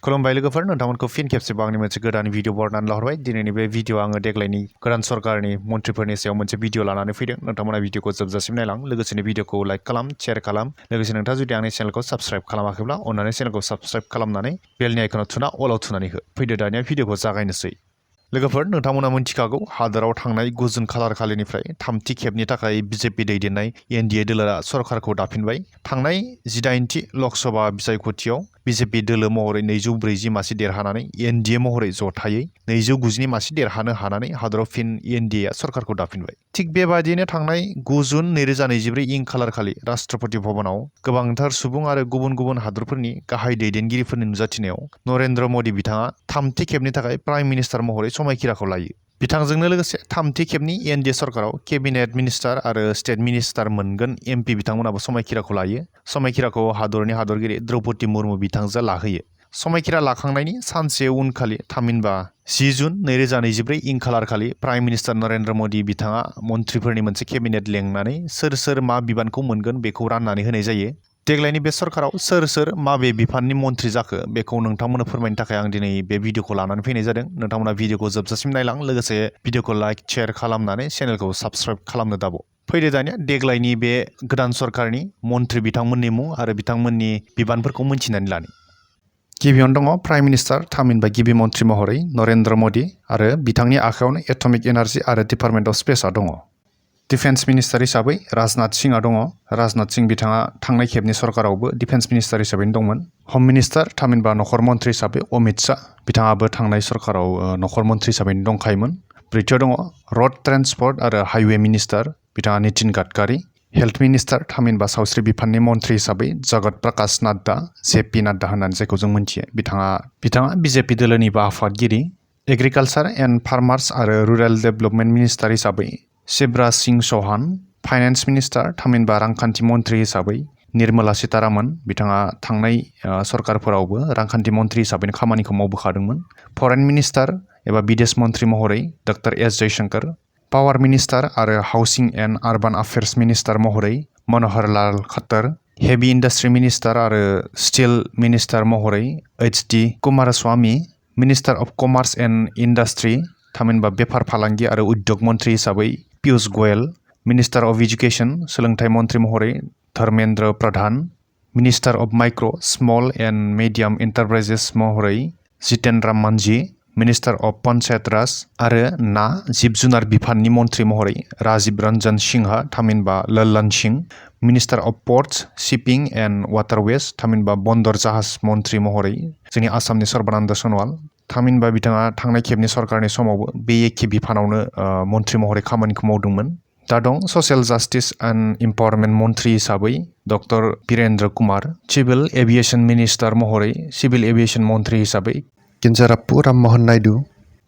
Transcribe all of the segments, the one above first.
खुलुमबाय लोगोफोर नोंथांमोनखौ फिन खेबसेबाव आंनि मोनसे गोदान भिडिअ बरनानै लाहरबाय दिनैनि बे भिडिअ आङो देग्लायनि गोदान सरकारनि मन्थ्रिफोरनि सायाव मोनसे भिडिअ लानानै फैदों नोंथांमोना भिडिअखौ जोबजासिम नायलां लोगोसेनो भिडिअखौ लाइक खालाम शेयार खालाम लोगोसे नोंथाङा जुदि आंनि चेनेलखौ साबस्क्राइब खालामाखैब्ला अन्नानै चेनेलखौ साबस्क्राइब खालामनानै बेलनि आइकनाव थुना अलाव थुनानै हो फैदो दानिया भिडिअखौ जागायनोसै लोगोफोर नोंथांमोना मिन्थिखागौ हादोराव थांनाय गुजुन खालार खालिनिफ्राय थामथि खेबनि थाखाय बिजेपि दैदेननाय एनडिए दोलोआ सरकारखौ दाफिनबाय थांनाय 18थि लकसभा बिसायख'थियाव बिजेपि दोलो महरै 240 मासि देरहानानै एनडिए महरै जथायै 290 मासि देरहानो हानानै हादराव फिन एनडिएआ सरकारखौ दाफिनबाय थिग बेबादिनो थांनाय 9 जुन 2024 इं खालार खालि राष्ट्रपति भवनाव गोबांथार सुबुं आरो गुबुन गुबुन हादरफोरनि गाहाय दैदेनगिरिफोरनि नुजाथिनायाव नरेन्द्र मदि बिथाङा थामथि खेबनि थाखाय प्राइम मिनिस्टार महरै समायखिराखौ लायो बिथांजोंनो लोगोसे थामथि खेबनि एनडिए सरकाराव केबिनेट मिनिस्टार आरो स्टेट मिनिस्टार मोनगोन एमपि बिथांमोनाबो समायखिराखौ लायो समायखिराखौ हादरनि हादरगिरि द्रौपदी मुर्मु बिथांजों लाहोयो समायखिरा लाखांनायनि सानसे उनखालि थामहिनबा 10 जुन 2024 इं खालार खालि प्राइम मिनिस्टार नरेन्द्र मदि बिथाङा मन्थ्रिफोरनि मोनसे केबिनेट लेंनानै सोर मा बिबानखौ मोनगोन बेखौ राननानै होनाय जायो देग्लायनि बे सरकाराव सोर माबे बिफाननि मन्थ्रि जाखो बेखौ नोंथांमोननो फोरमायनो थाखाय आं दिनै बे भिडिअखौ लानानै फैनाय जादों नोंथांमोना भिडिअखौ जोबजासिम नायलां लोगोसे भिडिअखौ लाइक शेयार खालामनानै चेनेलखौ साबस्क्राइब खालामनो दाबाव फैदो दानिया देग्लायनि बे गोदान सरकारनि मन्थ्रि बिथांमोननि मुं आरो बिथांमोननि बिबानफोरखौ मिन्थिनानै लानि गिबियावनो दङ प्राइम मिनिस्टार थामहिनबा गिबि मन्थ्रि महरै नरेन्द्र मदि आरो बिथांनि आखायावनो एटमिक एनार्जि आरो डिपार्टमेन्ट अफ स्पेसआ दङ डिफेन्स मिनिस्टार हिसाबै राजनाथ सिंहआ दङ राजनाथ सिंह बिथाङा थांनाय खेबनि सरकारावबो डिफेन्स मिनिस्टार हिसाबैनो दंमोन हम मिनिस्टार थामहिनबा नखर मन्थ्रि हिसाबै अमित शाह बिथाङाबो थांनाय सरकाराव नखर मन्थ्रि हिसाबैनो दंखायोमोन ब्रैथियाव दङ रड ट्रेन्सपर्ट आरो हाइवे मिनिस्टार बिथाङा नितिन गडकारि हेल्थ मिनिस्टार थामहिनबा सावस्रि बिफाननि मन्थ्रि हिसाबै जगत प्रकाश नाड्डा जेपि नाड्डा होननानै जायखौ जों मिन्थियो बिथाङा बिजेपि दोलोनिबो आफादगिरि एग्रिकालचार एन्ड फार्मार्स आरो रुरेल डेभेलपमेन्ट मिनिस्टार हिसाबै शिवराज सिंह चौहान फाइनेन्स मिनिस्टार थामहिनबा रांखान्थि मन्थ्रि हिसाबै निर्मला सीतारामन बिथाङा थांनाय सरकारफोरावबो रांखान्थि मन्थ्रि हिसाबैनो खामानिखौ मावबोखादोंमोन फरेन मिनिस्टार एबा बिदेश मन्थ्रि महरै doctor S Jaishankar power minister आरो housing and urban affairs minister महरै Manohar Lal Khattar heavy industry minister आरो स्टिल मिनिस्टार महरै H D. Kumaraswamy minister of commerce and industry थामहिनबा बेफार फालांगि आरो उद्योग मन्थ्रि हिसाबै Piyush Goyal minister of education सोलोंथाइ मन्थ्रि महरै Dharmendra Pradhan minister of micro' small and medium enterprises महरै जितेन राम मांझी मिनिस्टार अफ पन्चायत राज आरो ना जिब जुनार बिफाननि मन्थ्रि महरै राजीव रन्जन सिंहा थामहिनबा Lallan Singh minister of ports shipping and waterways थामहिनबा बन्दर जाहाज मन्थ्रि महरै जोंनि आसामनि सर्बानन्द सन'वाल थामहिनबा बिथाङा थांनाय खेबनि सरकारनि समावबो बे एखे बिफानावनो मन्थ्रि महरै खामानिखौ मावदोंमोन दा दं ससियेल जास्टिस एन्ड इम्पावारमेन्ट मन्थ्रि हिसाबै doctor Virendra Kumar civil aviation minister महरै सिभिल एभिएसन मन्थ्रि हिसाबै Kinjarapu Rammohan Naidu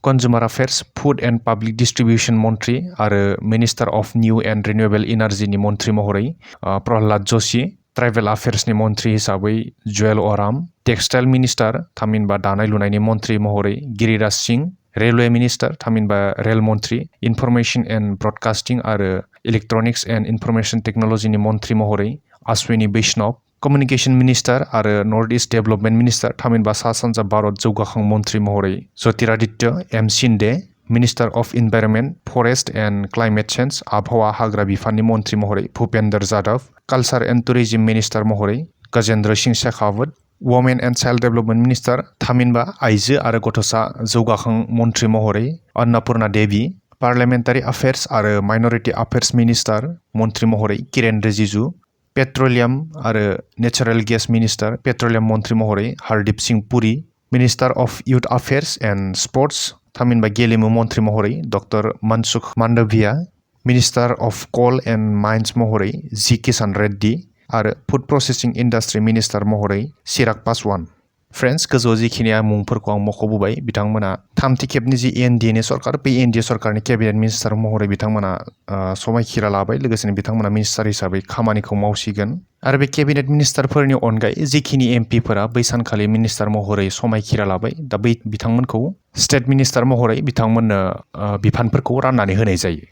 consumer affairs food and public distribution मन्थ्रि आरो minister of new and renewable इनार्जिनि मन्थ्रि महरै प्रह्लाद जोशी ट्राइबेल अफेयार्सनि मन्थ्रि हिसाबै जुएल अराम टेक्सटाइल मिनिस्टार थामहिनबा दानाय लुनायनि मन्थ्रि महरै गिरिराज सिंह रेलवे मिनिस्टार थामहिनबा रेल मन्थ्रि इनफरमेसन एन्ड ब्रडकास्टिं आरो इलेक्ट्रनिक्स एन्ड इनफरमेसन टेक्न'लजिनि मन्थ्रि महरै अश्विनी वैष्णव कमिउनिकेसन मिनिस्टार आरो नर्थ इस्ट डेभेलपमेन्ट मिनिस्टार थामहिनबा सा सानजा भारत जौगाखां मन्थ्रि महरै Jyotiraditya M Scindia minister of environment forest and climate change आबहावा हाग्रा बिफाननि मन्थ्रि महरै Bhupender Jadhav culture and tourism minister महरै Gajendra Singh Shekhawat women and child development minister थामहिनबा आइजो आरो गथ'सा जौगाखां मन्थ्रि महरै अन्नपुर्णा देवी पार्लियामेन्टारि अफेयार्स आरो माइनरिटि अफेयार्स मिनिस्टार मन्थ्रि महरै किरेन रिजिजु पेट्रलियाम आरो नेचारेल गेस मिनिस्टार पेट्रलियाम मन्थ्रि महरै Hardeep Singh Puri minister of youth affairs and sports थामहिनबा गेलेमु मन्थ्रि महरै doctor Mansukh Mandaviya minister of coal and mines महरै जी किसान रेड्डी आरो फुड प्रसेसिं इन्डास्ट्रि मिनिस्टार महरै चिराग पासवान फ्रेन्ड्स गोजौआव जिखिनि मुंफोरखौ आं मख'बोबाय बिथांमोना थामथि खेबनि जि एनडिएनि सरकार बे एनडिए सरकारनि केबिनेट मिनिस्टार महरै बिथांमोना समायखिरा लाबाय लोगोसेनो बिथांमोना मिनिस्टार हिसाबै खामानिखौ मावसिगोन आरो बे केबिनेट मिनिस्टारफोरनि अनगायै जिखिनि एमपिफोरा बै सानखालि मिनिस्टार महरै समायखिरा लाबाय दा बै बिथांमोनखौ स्टेट मिनिस्टार महरै बिथांमोननो बिफानफोरखौ राननानै होनाय जायो